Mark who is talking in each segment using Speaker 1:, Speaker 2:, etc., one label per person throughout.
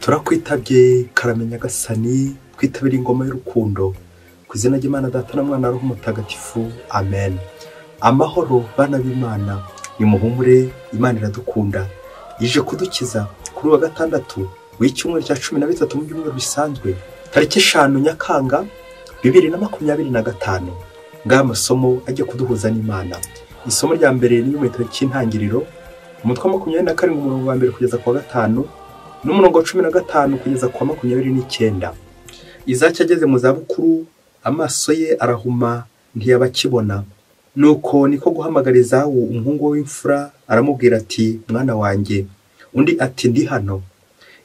Speaker 1: Turakwitabye karame Nyagasani, twitabira ingoma y'urukundo. Ku izina ry'Imana Data na Mwana Roho Mutagatifu, amen. Amahoro bana b'Imana, nimuhumure, Imana iradukunda. Ije kudukiza kuri wa gatandatu w'icyumweru cya 13 mu byumweru bisanzwe, tariki 5 Nyakanga 2025. Ngaya amasomo ajya kuduhuza n'Imana. Isomo rya mbere ni mu gitabo cy'Intangiriro, umutwe wa 27 umurongo wa mbere kugeza ku wa 5 n'umurongo wa 15 kugeza ku wa 29. Izaki ageze mu zabukuru, amaso ye arahuma ntiyaba akibona. Nuko niko guhamagara Ezawu umuhungu we w'imfura, aramubwira ati: mwana wanjye. Undi ati: ndi hano.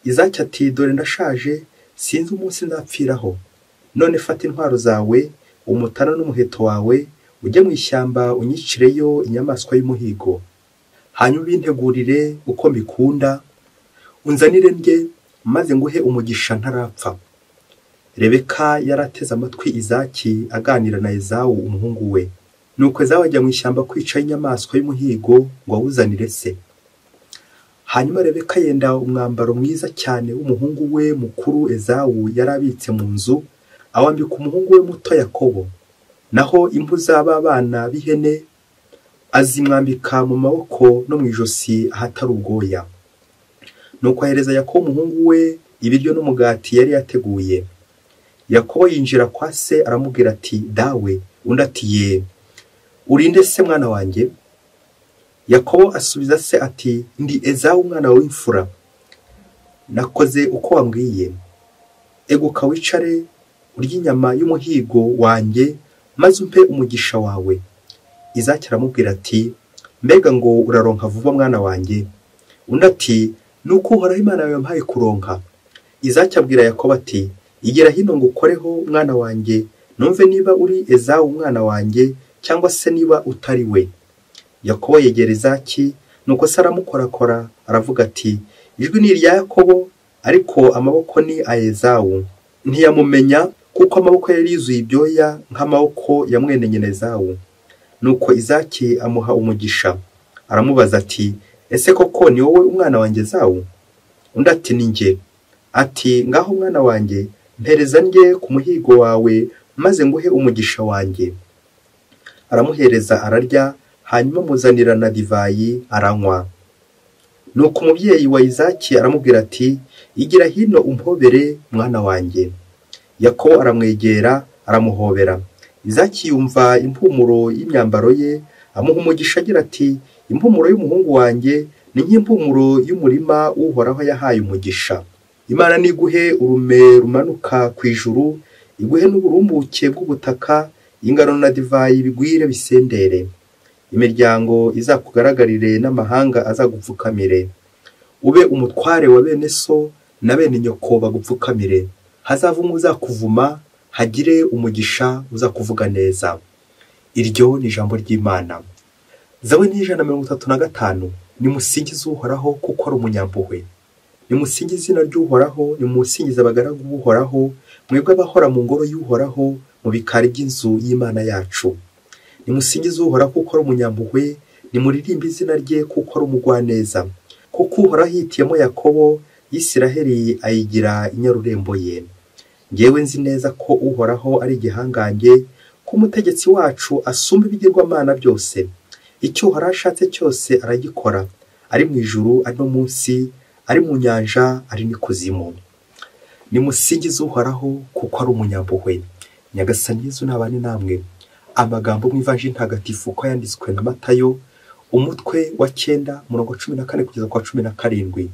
Speaker 1: Izaki ati: dore ndashaje, sinzi umunsi nzapfiraho. None fata intwaro zawe, umutana n'umuheto wawe, ujye mu ishyamba unyicireyo inyamaswa y'umuhigo. Hanyuma ubintegurire uko mbikunda, unzanire ndye, maze nguhe umugisha ntarapfa. Rebeka yarateze amatwi Izaki aganira na Ezawu umuhungu we. Nuko Ezawu ajya mu ishyamba kwica inyamaswa y'umuhigo ngo awuzanire se. Hanyuma Rebeka yenda umwambaro mwiza cyane w'umuhungu we mukuru Ezawu yarabitse mu nzu, awambika umuhungu we muto Yakobo. Naho impu z'aba bana b'ihene azimwambika mu maboko no mu ijosi ahatari ubwoya. Nuko ahereza Yakobo umuhungu we ibiryo n'umugati yari yateguye. Yakobo yinjira kwa se aramubwira ati: dawe. Undi ati: ye. Urinde se mwana wanjye? Yakobo asubiza se ati: ndi Ezawu umwana wawe w'imfura. Nakoze uko wambwiye. Eguka wicare urye inyama y'umuhigo wanjye, maze umpe umugisha wawe. Izaki aramubwira ati: mbega ngo uraronka vuba mwana wanjye? Undi ati: nuko Uhoraho Imana yawe yampaye kuronka. Izaki abwira Yakobo ati: igera hino ngo ukoreho mwana wanjye, numve niba uri Ezawu umwana wanjye cyangwa se niba utari we. Yakobo yegera Izaki, nuko se aramukorakora aravuga ati: ijwi ni irya Yakobo, ariko amaboko ni aya Ezawu. Ntiyamumenya kuko amaboko yari yuzuye ibyoya nk'amaboko ya mwene nyina Ezawu. Nuko Izaki amuha umugisha, aramubaza ati: ese koko ni wowe umwana wanjye Ezawu? Undi ati: ni njye. Ati: ngaho mwana wanjye, mpereza ndye ku muhigo wawe, maze nguhe umugisha wanjye. Aramuhereza ararya, hanyuma amuzanira na divayi aranywa. Nuko umubyeyi wa Izaki aramubwira ati: igira hino umpobere mwana wanjye. Yakobo aramwegera aramuhobera. Izaki yumva impumuro y'imyambaro ye, amuha umugisha agira ati: impumuro y'umuhungu wanjye ni nk'impumuro y'umurima Uhoraho yahaye umugisha. Imana niguhe urume rumanuka ku ijuru, iguhe n'uburumbuke bw'ubutaka, ingano na divayi bigwire bisendere. Imiryango izakugaragarire n'amahanga azagupfukamire. Ube umutware wa bene so na bene nyoko bagupfukamire. Hazavumwe uzakuvuma, hagire umugisha uzakuvuga neza. Iryo ni ijambo ry'Imana. Zaburi 135. Nimusingize Uhoraho kuko ari umunyampuhwe. Nimusingize izina ry'Uhoraho, nimusingize abagaragu b'Uhoraho, mwebwe abahora mu ngoro y'Uhoraho, mu bikari by'inzu y'Imana yacu. Nimusingize Uhoraho kuko ari umunyampuhwe, nimuririmbe izina rye kuko ari umugwaneza. Kuko Uhoraho yihitiyemo Yakobo, Isiraheli ayigira inyarurembo ye. Njyewe nzi neza ko Uhoraho ari igihangange, ko umutegetsi wacu asumba ibigirwamana byose. Icyo Uhoraho ashatse cyose aragikora, ari mu ijuru, ari no munsi, ari mu nyanja, ari n'ikuzimu. Nimusingize Uhoraho kuko ari umunyampuhwe. Nyagasani Yezu nabane namwe. Amagambo mu Ivanjiri Ntagatifu uko yanditswe na Matayo, umutwe wa 9 umurongo 14 kugeza ku wa 17.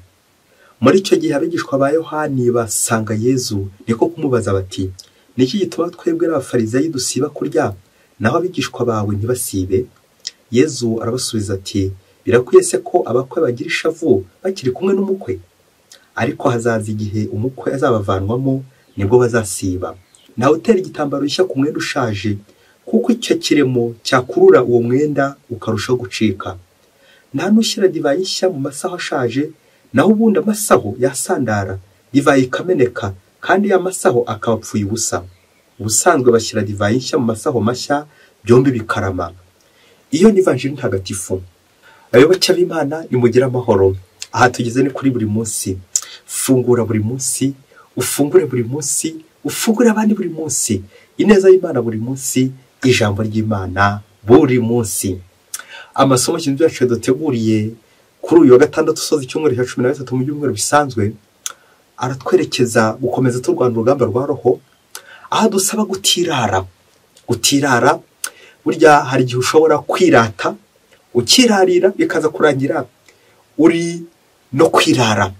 Speaker 1: Muri icyo gihe abigishwa ba Yohani basanga Yezu, niko kumubaza bati: niki gituma twebwe n'abafarizayi dusiba kurya, naho abigishwa bawe ntibasibe? Yezu arabasubiza ati: birakwiye se ko abakwe bagira ishavu bakiri kumwe n'umukwe? Ariko hazaza igihe umukwe azabavanwamo, nibwo bazasiba. Nawe utera igitambaro gishya ku mwenda ushaje, kuko icyo kiremo cyakurura uwo mwenda ukarushaho gucika. Nta n'ushyira divayi nshya mu masaho ashaje, naho ubundi amasaho yasandara, divayi ikameneka, kandi ya masaho akaba apfuye ubusa. Ubusanzwe bashyira divayi nshya mu masaho mashya, byombi bikarama. Iyo ni Ivanjiri Ntagatifu. Abayoboke b'Imana nimugire amahoro. Aha tugeze ni kuri buri munsi. Fungura buri munsi, ufungure buri munsi, ufungure abandi buri munsi, ineza y'Imana buri munsi, ijambo ry'Imana buri munsi. Amasomo kintu yacu duteguriye kuri uyu wa gatandatu usoza icyumweru cya 13 mu byumweru bisanzwe aratwerekeza gukomeza turwana urugamba rwa roho, aho dusaba gutirara. Gutirara, burya hari igihe ushobora kwirata ukirarira bikaza kurangira uri no kwirara.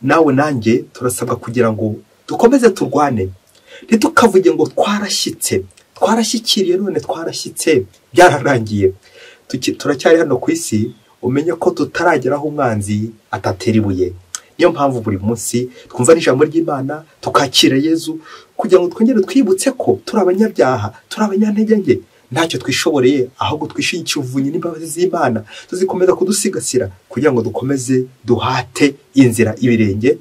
Speaker 1: Nawe nanjye turasabwa kugira ngo dukomeze turwane, ntitukavuge ngo twarashyitse, twarashyikiriye none twarashyitse byararangiye. Turacyari hano ku isi, umenye ko tutarageraho umwanzi atatera ibuye. Niyo mpamvu buri munsi twumva n'ijambo ry'Imana tukakira Yezu kugira ngo twongere twibutse ko turi abanyabyaha, turi abanyantege nke, ntacyo twishoboreye, ahubwo twishingiye ubuvunyi n'imbabazi z'Imana tuzikomeza kudusigasira kugira ngo dukomeze duhate inzira ibirenge,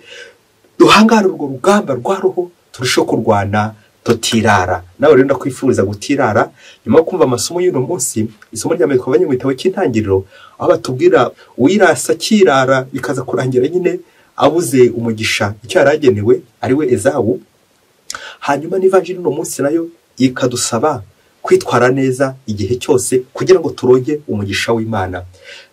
Speaker 1: duhangare urwo rugamba rwa roho, turusheho kurwana tutirara. Nawe rero ndakwifuriza gutirara nyuma yo kumva amasomo y'uno munsi. Isomo rya mbere twavanye mu gitabo cy'Intangiriro, aho batubwira uwirasa akirara bikaza kurangira nyine abuze umugisha icyo yari agenewe, ari we Ezawu. Hanyuma n'ivanjiri uno munsi nayo ikadusaba kwitwara neza igihe cyose kugira ngo turonke umugisha w'Imana,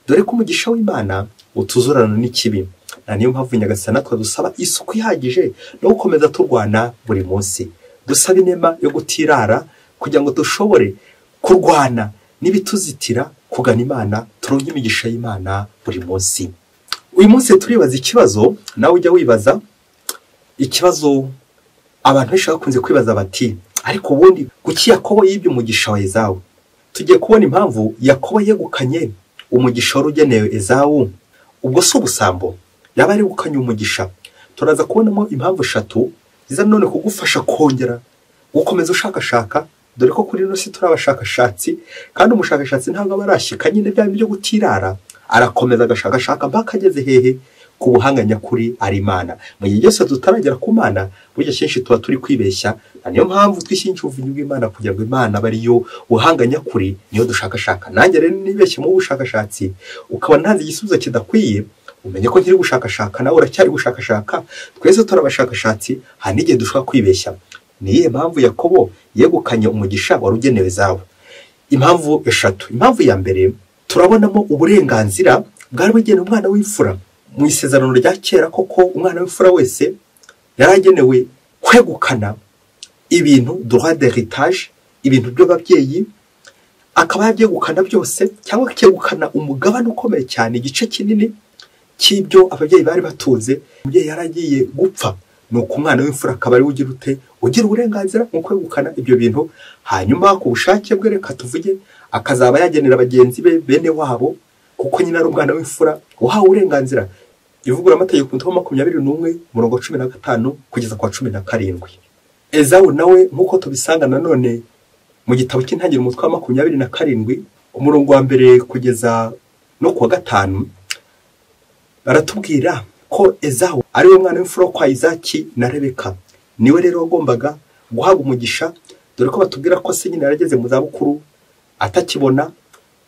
Speaker 1: dore ko umugisha w'Imana utuzurana n'ikibi. Na niyo mpamvu Nyagasani natwe dusaba isuku ihagije no gukomeza turwana buri munsi. Dusaba inema yo gutirara kugira ngo dushobore kurwana n'ibituzitira kugana Imana, turonke imigisha y'Imana buri munsi. Uyu munsi turibaza ikibazo, nawe ujya wibaza ikibazo abantu benshi bakunze kwibaza bati ariko ubundi kuki Yakobo yibye umugisha wa Ezawu? Tugiye kubona impamvu Yakobo yegukanye umugisha wari ugenewe Ezawu. Ubwo si ubusambo yaba yegukanye umugisha? Turaza kubonamo impamvu eshatu ziza none kugufasha kongera gukomeza ushakashaka, dore ko kuri ino si turi abashakashatsi, kandi umushakashatsi ntabwo aba arashyika nyine bya byo gutirara, arakomeza agashakashaka mpaka ageze hehe ku buhanga nyakuri ari Imana. Mu gihe cyose tutaragera ku Mana, burya kenshi tuba turi kwibeshya. Niyo mpamvu twishingiye ubuvunyi bw'Imana kugira ngo Imana abe ariyo buhanga nyakuri, niyo dushakashaka. Nanjye rero nibeshye mu bushakashatsi ukaba ntanze igisubizo kidakwiye, umenye ko nkiri gushakashaka, nawe uracyari gushakashaka, twese turi abashakashatsi, hari n'igihe dushobora kwibeshya. Ni iyihe mpamvu Yakobo yegukanye umugisha wari ugenewe Ezawu? Impamvu eshatu. Impamvu ya mbere, turabonamo uburenganzira bwari bugenewe umwana w'imfura. Mu isezerano rya kera koko umwana w'imfura wese yaragenewe kwegukana ibintu, droit d'héritage, ibintu by'ababyeyi, akaba yabyegukana byose cyangwa akegukana umugabane ukomeye cyane, igice kinini cy'ibyo ababyeyi bari batunze. Umubyeyi yaragiye gupfa, nuko umwana w'imfura akaba ari ugira ute, ugira uburenganzira mu kwegukana ibyo bintu, hanyuma ku bushake bwe reka tuvuge akazaba yagenera bagenzi be bene wabo, kuko nyina ari umwana w'imfura uhawe uburenganzira. Ivugurura amategeko umutwe wa 21 umurongo 15 kugeza kwa 17. Ezawu nawe nk'uko tubisanga nanone mu gitabo cy'Intangiriro umutwe wa 27 umurongo wa 1 kugeza no kuwa 5, baratubwira ko Ezawu ari we mwana w'imfura kwa Izaki na Rebeka. Niwe rero wagombaga guhabwa umugisha, dore ko batubwira ko se nyina yarageze mu zabukuru atakibona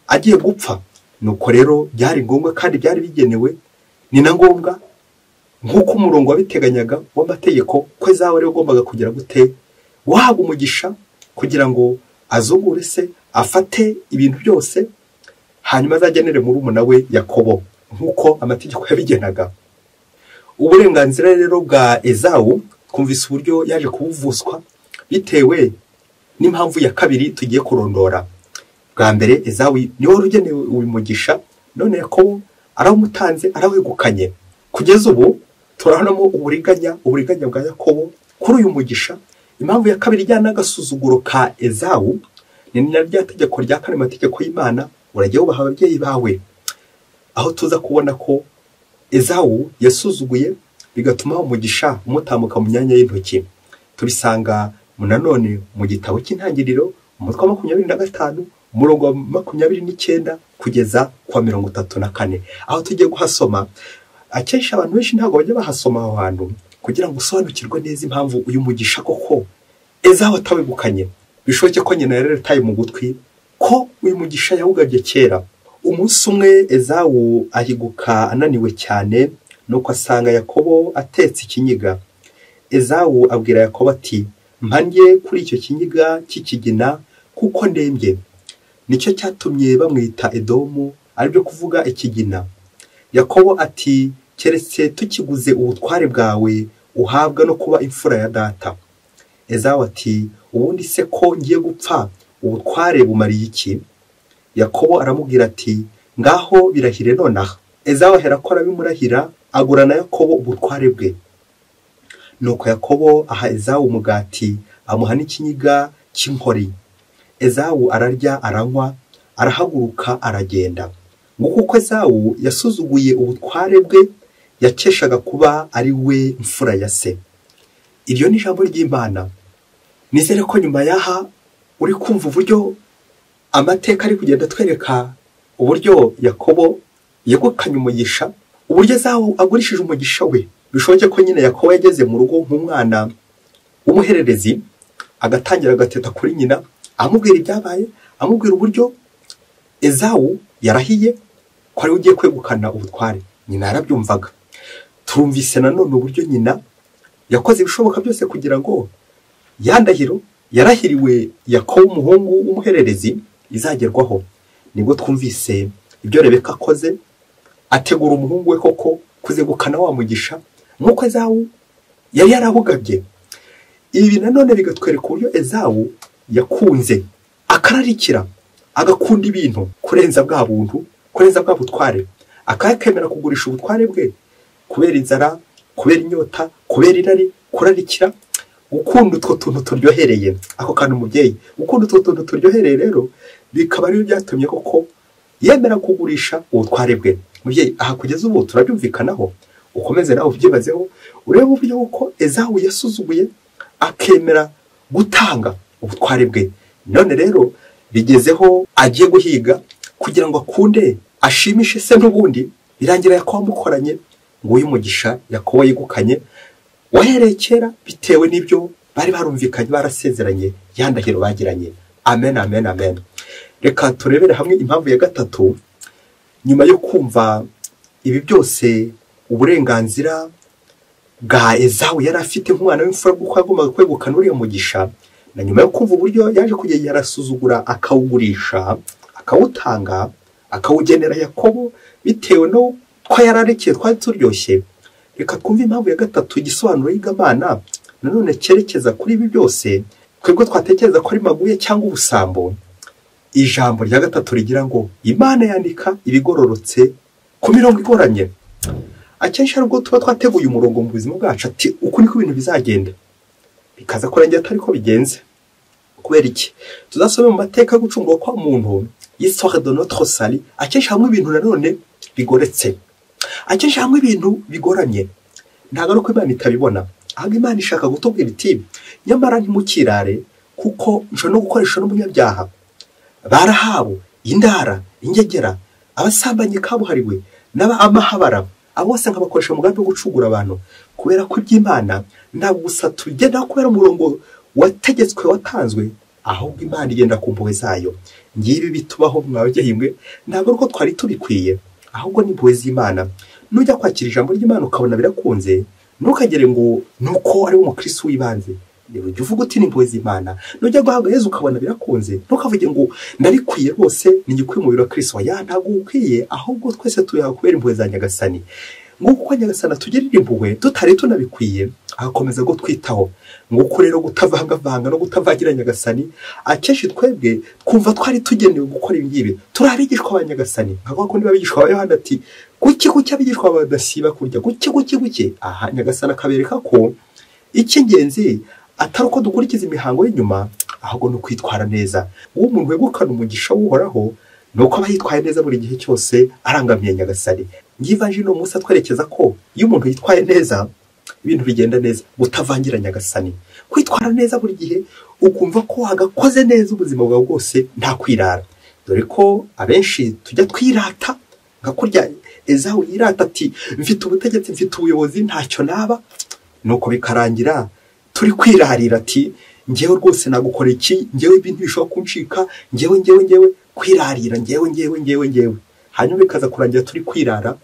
Speaker 1: agiye gupfa. Nuko rero byari ngombwa kandi byari bigenewe, ni na ngombwa nk'uko umurongo wabiteganyaga w'amategeko ko Ezawu ari ugombaga kugira gute, guhabwa umugisha kugira ngo azungure se, afate ibintu byose, hanyuma azagenere murumuna we Yakobo nk'uko amategeko yabigenaga. Uburenganzira rero bwa Ezawu twumvise uburyo yaje kubuvuzwa bitewe n'impamvu ya kabiri tugiye kurondora. Bwa mbere, Ezawu niwe wari ugenewe uyu mugisha, none Yakobo arawumutanze, arawegukanye. Kugeza ubu turabonamo uburiganya bwa Yakobo kuri uyu mugisha. Impamvu ya kabiri ijyana n'agasuzuguro ka Ezawu ni na rya tegeko rya kane mu mategeko y'Imana, urajya wubaha ababyeyi bawe, aho tuza kubona ko Ezawu yasuzuguye bigatuma umugisha umutambuka mu myanya y'intoki. Tubisanga nanone mu gitabo cy'Intangiriro umutwe wa 25 umurongo wa 29 kugeza kwa 34, aho tugiye guhasoma. Akenshi abantu benshi ntabwo bajya bahasoma aho hantu kugira ngo usobanukirwe neza impamvu uyu mugisha koko Ezawu atawegukanye. Bishoboke ko nyina yari yarataye mu gutwi ko uyu mugisha yawugabye kera. Umunsi umwe Ezawu ahiguka ananiwe cyane, Nuko asanga Yakobo atetse ikinyiga. Ezawu abwira Yakobo ati mpa ndye kuri icyo kinyiga cy'ikigina kuko ndembye. Nicyo cyatumye bamwita Edomu, aribyo kuvuga ikigina. Yakobo ati keretse tukiguze ubutware bwawe uhabwa no kuba imfura ya data. Ezawu ati ubundi se ko ngiye gupfa ubutware bumariye iki? Yakobo aramubwira ati ngaho birahire nonaha. Ezawu aherako arabimurahira, agura na Yakobo ubutware bwe. Nuko Yakobo aha Ezawu umugati, amuha n'ikinyiga cy'inkori. Ezawu ararya aranywa, arahaguruka aragenda. Nguko uko Ezawu yasuzuguye ubutware bwe yakeshaga kuba ari we mfura ya se. Iryo ni ijambo ry'Imana. Nizere ko nyuma y'aha uri kumva uburyo amateka ari kugenda atwereka uburyo Yakobo yegukanye umugisha, uburyo Ezawu agurishije umugisha we. Bishoboke ko nyine Yakobo yageze mu rugo nk'umwana w'umuhererezi, agatangira agateta kuri nyina, amubwira ibyabaye, amubwira uburyo Ezawu yarahiye ko ari we ugiye kwegukana ubutware. Nyina yarabyumvaga. Turumvise nanone uburyo nyina yakoze ibishoboka byose kugira ngo ya ndahiro yarahiriwe Yakobo umuhungu w'umuhererezi izagerwaho. Nibwo twumvise ibyo Rebeka akoze, ategura umuhungu we koko kuzegukana wa mugisha nk'uko Ezawu yari yarabugabye. Ibi nanone bigatwereka uburyo Ezawu yakunze akararikira, agakunda ibintu kurenza bwa buntu, kurenza bwa butware, akakemera kugurisha ubutware bwe kubera inzara, kubera inyota, kubera irari, kurarikira, gukunda utwo tuntu turyohereye. Ako kantu umubyeyi gukunda utwo tuntu turyohereye rero bikaba ari byatumye koko yemera kugurisha ubutware bwe. Mubyeyi, aha kugeza ubu turabyumvikanaho, ukomeze nawe ubyibazeho, urebe uburyo uko Ezawu yasuzuguye akemera gutanga ubutware bwe. None rero bigezeho agiye guhiga kugira ngo akunde ashimishe se n'ubundi, birangira Yakobo amukoranye. Nguyu umugisha Yakobo yegukanye wahereye kera bitewe n'ibyo bari barumvikanye, barasezeranye, ya ndahiro bagiranye. Amen, amen, amen. Reka turebere hamwe impamvu ya gatatu. Nyuma yo kumva ibi byose, uburenganzira bwa Ezawu yari afite nk'umwana w'imfura kuko yagombaga kwegukana uriya mugisha, na nyuma yo kumva uburyo yaje kugenda yarasuzugura akawugurisha, akawutanga, akawugenera Yakobo bitewe no ko yararekeye twari turyoshye. Reka twumve impamvu ya gatatu, igisobanuro y'Imana nanone cyerekeza kuri ibi byose twebwe twatekereza ko ari maguye cyangwa ubusambo. Ijambo rya gatatu rigira ngo Imana yandika ibigororotse ku mirongo igoranye. Akenshi hari ubwo tuba twateguye umurongo mu buzima bwacu, ati uku niko ibintu bizagenda, bikaza kurangira atari ko bigenze. Kubera iki? Tuzasome mu mateka yo gucungurwa kwa muntu, histoire de notre salut. Akenshi hamwe ibintu nanone bigoretse, akenshi hamwe ibintu bigoranye. Ntabwo ari uko Imana itabibona, ahubwo Imana ishaka kutubwira iti nyamara ntimukirare, kuko nshobora no gukoresha n'umunyabyaha. Barahabu, indara, ingegera, abasambanyi kabuhariwe n'aba amahabara, abo bose nkabakoresha umugambi wo gucungura abantu. Kubera ko iby'Imana ntabwo gusa tugenda kubera umurongo wategetswe watanzwe, ahubwo Imana igenda ku mpuhwe zayo. Ngibi bitubaho mwababyeyi mwe, ntabwo ari uko twari tubikwiye, ahubwo ni impuhwe z'Imana. Nujya kwakira ijambo ry'Imana ukabona birakunze, ntukagere ngo nuko ari umukristo w'ibanze. Ujya uvuga uti ni impuhwe z'Imana. Nujya guhabwa Yezu ukabona birakunze, ntukavuge ngo ndabikwiye rwose ni igikwiye umubiri wa Kristo. Ya, ntabwo ukwiye, ahubwo twese tuyaha kubera impuhwe za Nyagasani. Nguko uko Nyagasani atugirira impuhwe tutari tunabikwiye, agakomeza kutwitaho. Nguko rero gutavangavanga no gutavangira Nyagasani, akenshi twebwe twumva twari tugenewe gukora ibi ngibi. Turi abigishwa ba Nyagasani, nka kwa kundi abigishwa ba Yohana ati kuki kuki abigishwa badasiba kurya, kuki kuki kuki. Aha Nyagasani akabereka ko icy'ingenzi atari uko dukurikiza imihango y'inyuma, ahubwo ni ukwitwara neza. Uwo umuntu wegukana umugisha w'Uhoraho ni uko aba yitwaye neza buri gihe cyose, arangamiye Nyagasani. Ngivanjiri uno munsi atwerekeza ko iyo umuntu yitwaye neza ibintu bigenda neza. Gutavangira Nyagasani, kwitwara neza buri gihe, ukumva ko wagakoze neza ubuzima bwawe bwose nta kwirara. Dore ko abenshi tujya twirata, nka kurya Ezawu yirata ati mfite ubutegetsi, mfite ubuyobozi, ntacyo naba. Nuko bikarangira turi kwirarira ati ngewe rwose nagukora iki, ngewe ibintu bishobora kuncika, ngewe ngewe ngewe, kwirarira ngewe ngewe ngewe ngewe. Hanyuma bikaza kurangira turi kwirara,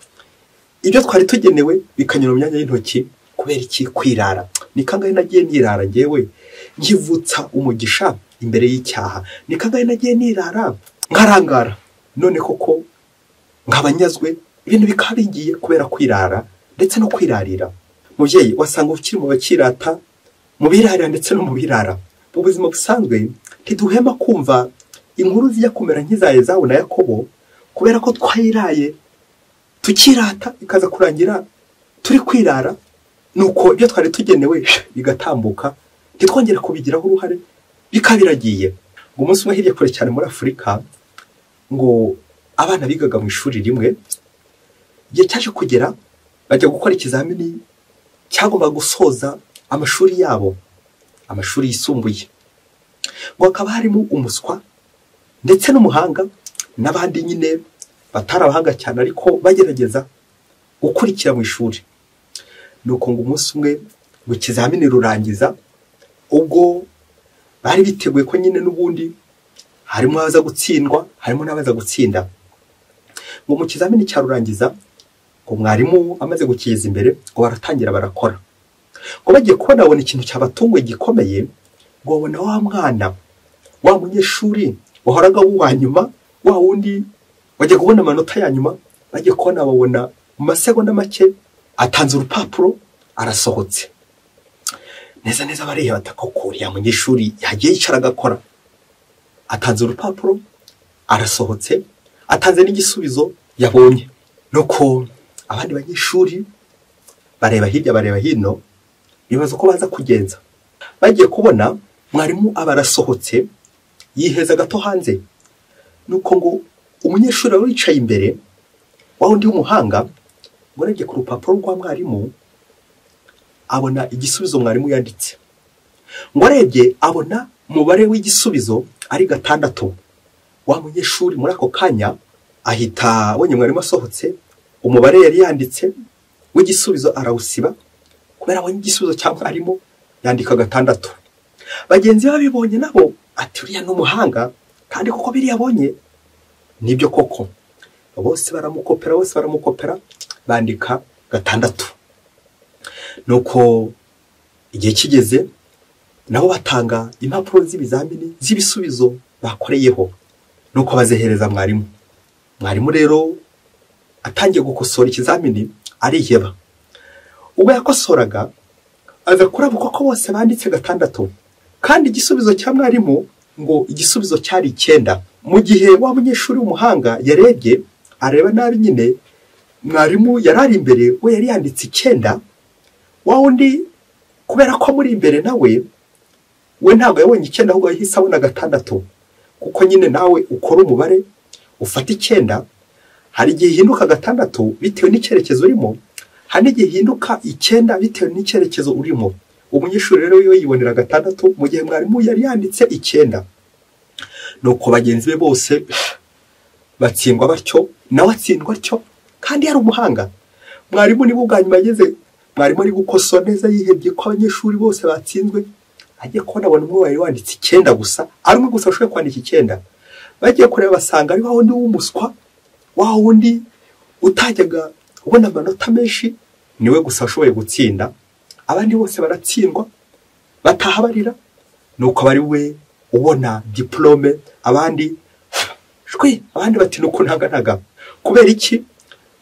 Speaker 1: Ibyo twari tugenewe bikanyura mu myanya y'intoki kubera iki? Kwirara. Ni kangahe nagiye nirara ngewe nkivutsa umugisha imbere y'icyaha? Ni kangahe nagiye nirara nkarangara, none koko nkabanyazwe, ibintu bikaba bigiye kubera kwirara ndetse no kwirarira. Mubyeyi, wasanga ukiri mu bakirata, mu birarira ndetse no mu birara. Mu buzima busanzwe ntiduhema kumva inkuru zijya kumera nk'iza Ezawu na Yakobo, kubera ko twayiraye tukirata ikaza kurangira turi kwirara, nuko ibyo twari tugenewe bigatambuka ntitwongere kubigiraho uruhare, bikabiragiye. Ngo umunsi umwe hirya kure cyane muri Afurika, ngo abana bigaga mu ishuri rimwe, igihe cyaje kugera bajya gukora ikizamini cyagomba gusoza amashuri yabo, amashuri yisumbuye. Ngo hakaba harimo umuswa ndetse n'umuhanga n'abandi nyine batari abahanga cyane ariko bagerageza gukurikira mu ishuri. Nuko ngo umunsi umwe ngo ikizamini rurangiza, ubwo bari biteguye ko nyine n'ubundi harimo abaza gutsindwa, harimo n'abaza gutsinda. Ngo mu kizamini cya rurangiza, ngo mwarimu amaze gukigeza imbere, ngo baratangira barakora. Ngo bagiye kubona babona ikintu cyabatunguye gikomeye, ngo babona wa mwana, wa munyeshuri wahoraga uwa nyuma, wa wundi wajya kubona amanota ya nyuma, bagiye kubona babona mu masegonda make atanze urupapuro arasohotse. Neza neza bareba bati uriya munyeshuri yagiye yicara agakora, atanze urupapuro arasohotse, atanze n'igisubizo yabonye. Nuko abandi banyeshuri bareba hirya bareba hino, bibaza uko baza kugenza. Bagiye kubona mwarimu aba arasohotse, yiheza gato hanze. Nuko ngo umunyeshuri wari wicaye imbere, wa wundi w'umuhanga, ngo arebye ku rupapuro rwa mwarimu abona igisubizo mwarimu yanditse. Ngo arebye abona umubare w'igisubizo ari 6. Wa munyeshuri muri ako kanya ahita abonye mwarimu asohotse, umubare yari yanditse w'igisubizo arawusiba, kubera abonye igisubizo cya mwarimu yandika 6. Bagenzi babibonye nabo ati uriya ni umuhanga, kandi koko biriya abonye nibyo koko. Bose baramukopera, bose baramukopera, bandika 6. Nuko igihe kigeze nabo batanga impapuro z'ibizamini z'ibisubizo bakoreyeho, nuko bazehereza mwarimu. Mwarimu rero atangiye gukosora ikizamini ariheba. Ubwo yakosoraga aza kurabuka ko bose banditse 6, kandi igisubizo cya mwarimu ngo igisubizo cyari 9. Mu gihe wa munyeshuri w'umuhanga yarebye areba nabi nyine, mwarimu yarari imbere we yari yanditse 9, wa wundi kubera ko muri imbere nawe we ntabwo yabonye 9, ahubwo yahise abona 6. Kuko nyine nawe ukora umubare ufata 9, hari igihe ihinduka 6 bitewe n'icyerekezo urimo, hari n'igihe ihinduka 9 bitewe n'icyerekezo urimo. Umunyeshuri rero we yibonera 6 mu gihe mwarimu yari yanditse 9. Nuko bagenzi be bose batsindwa batyo, nawe atsindwa atyo, kandi yari umuhanga. Mwarimu nibo bwa nyuma yageze, mwarimu ari gukosora neza yihebye ko abanyeshuri bose batsinzwe, agiye kubona abona umwe wari wanditse 9 gusa, ari umwe gusa washoboye kwandika 9. Bagiye kureba basanga ari wa wundi w'umuswa, wa wundi utajyaga ubona amanota menshi, niwe gusa washoboye gutsinda. Abandi bose baratsindwa bataha barira. Nuko bari we ubona diplome, abandi shwi, abandi bati nuko ntaganaga. Kubera iki?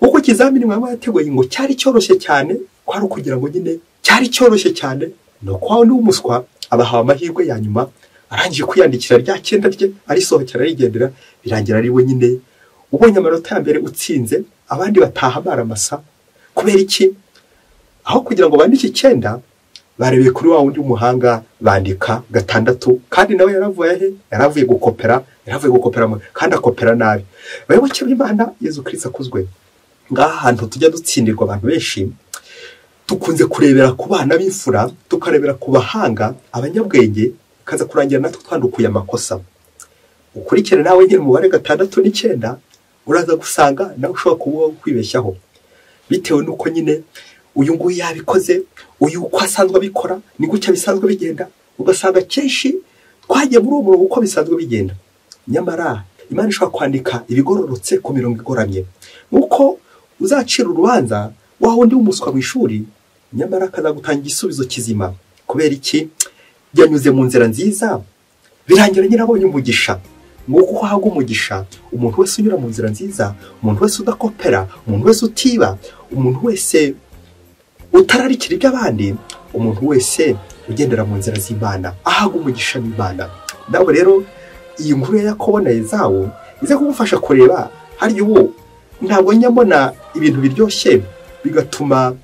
Speaker 1: Kuko ikizamini mwarimu yateguye ngo cyari cyoroshye cyane, kwari ukugira ngo nyine cyari cyoroshye cyane. Nuko wa wundi w'umuswa abahawe amahirwe ya nyuma, arangije kwiyandikira rya 9 rye, arisohokera arigendera, birangira ari we nyine ubonye amanota ya mbere utsinze, abandi bataha baramasa. Kubera iki? Aho kugira ngo bandike 9, barebeye kuri wa wundi w'umuhanga bandika 6, kandi nawe yaravuye he? Yaravuye gukopera, yaravuye gukopera kandi akopera nabi. Bayoboke b'Imana, Yezu Kristo akuzwe. Ngaha hantu tujya dutsindirwa abantu benshi, tukunze kurebera ku bana b'imfura, tukarebera ku bahanga, abanyabwenge, kaza kurangira natwe twandukuye amakosa. Ukurikire nawe nyine umubare 6 n'9, uraza gusanga nawe ushobora kuba kwibeshyaho, bitewe nuko nyine uyu nguyu yabikoze, uyu uko asanzwe abikora, ni gutya bisanzwe bigenda. Ugasanga kenshi twagiye muri uwo murongo uko bisanzwe bigenda. Nyamara Imana ishobora kwandika ibigororotse ku mirongo igoramye. Nkuko uzacira urubanza wa wundi w'umuswa mu ishuri, nyamara akazagutanga igisubizo kizima. Kubera iki? Yanyuze mu nzira nziza, birangira nyine abonye umugisha. Nguko uko ahabwa umugisha umuntu wese unyura mu nzira nziza, umuntu wese udakopera, umuntu wese utiba, umuntu wese utararikira iby'abandi, umuntu wese ugendera mu nzira z'Imana ahabwa umugisha n'Imana. Nawe rero iyi nkuru ya Yakobo na Ezawu ize kugufasha kureba harya ubu ntabwo njya mbona ibintu biryoshye bigatuma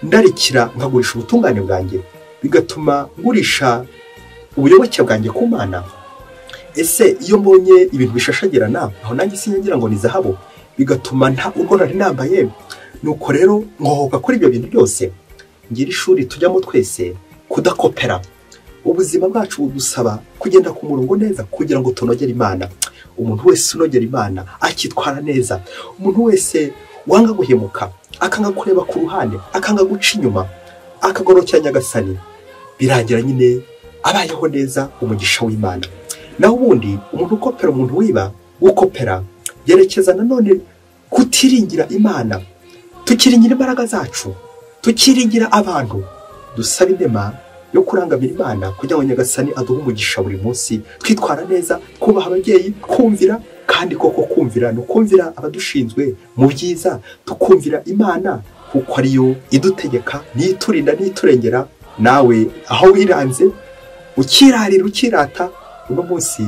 Speaker 1: ndarikira nkagurisha ubutungane bwanjye, bigatuma ngurisha ubuyoboke bwanjye ku Mana. Ese iyo mbonye ibintu bishashagirana aho nanjye sinyagira ngo ni zahabu, bigatuma nta urwo nari nambaye. Nuko rero nkohoka kuri ibyo bintu byose. Ngira ishuri tujyamo twese kudakopera. Ubuzima bwacu budusaba kugenda ku murongo neza kugira ngo tunogere Imana. Umuntu wese unogera Imana akitwara neza, umuntu wese wanga guhemuka, akanga kureba ku ruhande, akanga guca inyuma, akagorokera Nyagasani, birangira nyine abayeho neza umugisha w'Imana. Naho ubundi umuntu ukopera, umuntu wiba, gukopera yerekeza nanone kutiringira Imana. Tukiringira imbaraga zacu, tukiringira abantu. Dusaba inema yo kurangamira Imana kugira ngo Nyagasani aduhe umugisha buri munsi, twitwara neza, kubaha ababyeyi, kumvira. Kandi koko kumvira ni ukumvira abadushinzwe mu byiza, tukumvira Imana kuko ariyo idutegeka, niturinda, niturengera. Nawe aho wiranze ukirarira, ukirata, uno munsi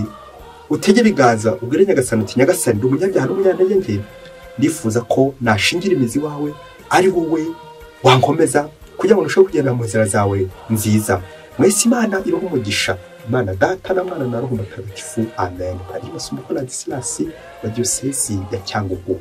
Speaker 1: utege ibiganza ubwire Nyagasani uti Nyagasani, ndi umunyabyaha n'umunyantege nke, ndifuza ko nashingira imizi wawe, ari wowe wankomeza kugira ngo ndusheho kugenda mu nzira zawe nziza. Mwese Imana ibahe umugisha. Imana Data na Mwana na Roho Mutagatifu. Amen. Padiri Masumbuko Ladislas wa Diyosezi ya Cyangugu.